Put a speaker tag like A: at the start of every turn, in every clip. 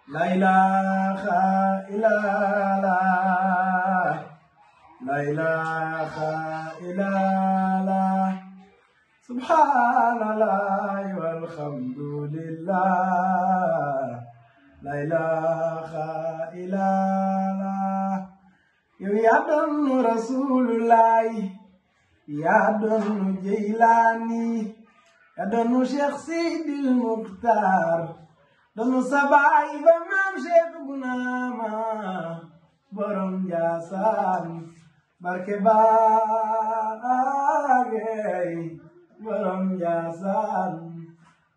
A: La ilaha illallah, la ilaha illallah, subhanallah walhamdulillah, la ilaha illallah. Yow yaa doon Rasulullah, yaa doon Jeylaani, yaa doon Cheikh Sidil Mukhtar, doon sa baay ba Maam Cheikh Bounama borom Njaasaan, barke baagey borom Njaasaan,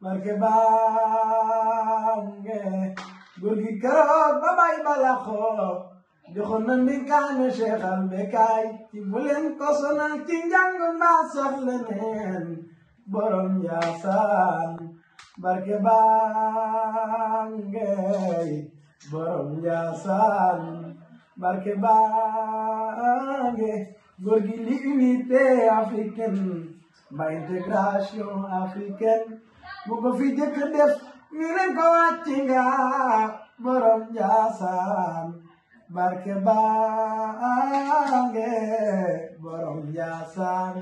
A: barke baagey góor gi keroog ba bay balaxoo joxoon na ndénkaane Cheikh al Bekaay ci bu leen ko sonal ci njàng mbaa sax leneen borom Njaasaan, barke baagey borom Njaasaan, barke baagey góor gi l'unité africaine ba intégration africaine bu ko fi jëkk def ñu leen ko wàcc nga borom Njaasaan, barke baagey borom Njaasaan,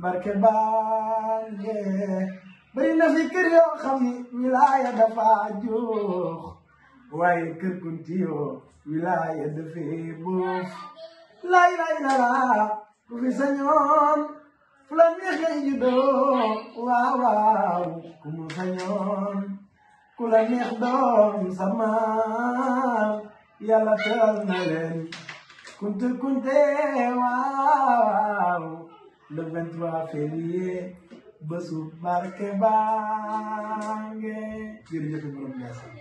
A: barke baagey bari na fi kër yoo xam ni wilaaya dafa juux waaye kër kunti yoo wilaaya dafee buuf. lay la ku fi sañoon fu la neexee juddoo waaw waaw ku mu sañoon ku la neex doom sama yàlla teral na leen kunte waaw le 23 février bésu barke baagey jërëjëf borom Njaasaan.